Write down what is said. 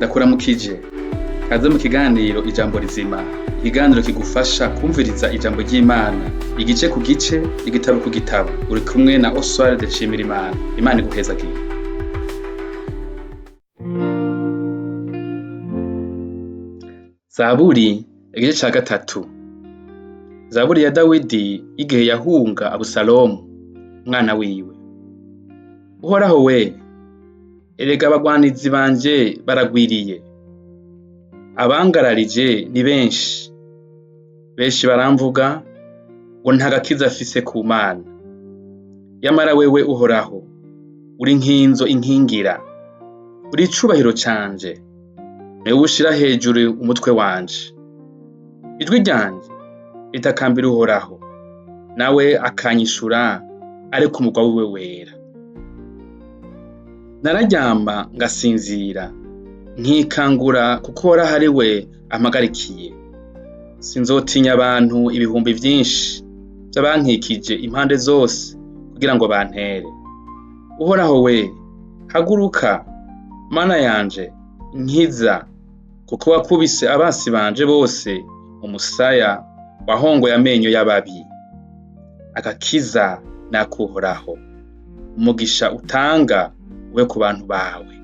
Ndakuramukije, kaze mu kiganiro Ijambo Rizima, ikiganiro kigufasha kwumviriza ijambo ry'Imana igice ku gice, igitabo ku gitabo. Uri kumwe na Oswald Nshimirimana. Imana iguhezagire. Zaburi igice ca gatatu. Zaburi ya Dawidi y'igihe yahunga Abusalomu umwana wiwe. Uhoraho we, erega abagwanizi banje baragwiriye, abangararije ni benshi. Benshi baramvuga ngo nta gakiza afise ku Mana. Yamara wewe Uhoraho, uri nkinzo inkingira, uri icubahiro canje, niwewe ushira hejuru umutwe wanje. Ijwi ryanje ritakambira Uhoraho, nawe akanyishura ari ku murwa wiwe wera. Nararyama ngasinzira, nkikangura kuko Uhoraho ari we ampagarikiye. Sinzotinya abantu ibihumbi vyinshi vy'abankikije impande zose kugira ngo bantere. Uhoraho we, haguruka, Mana yanje, nkiza, kuko wakubise abansi banje bose umusaya, wahongoye amenyo y'ababi. Agakiza n'akuhoraho, umugisha utanga ube ku bantu bawe.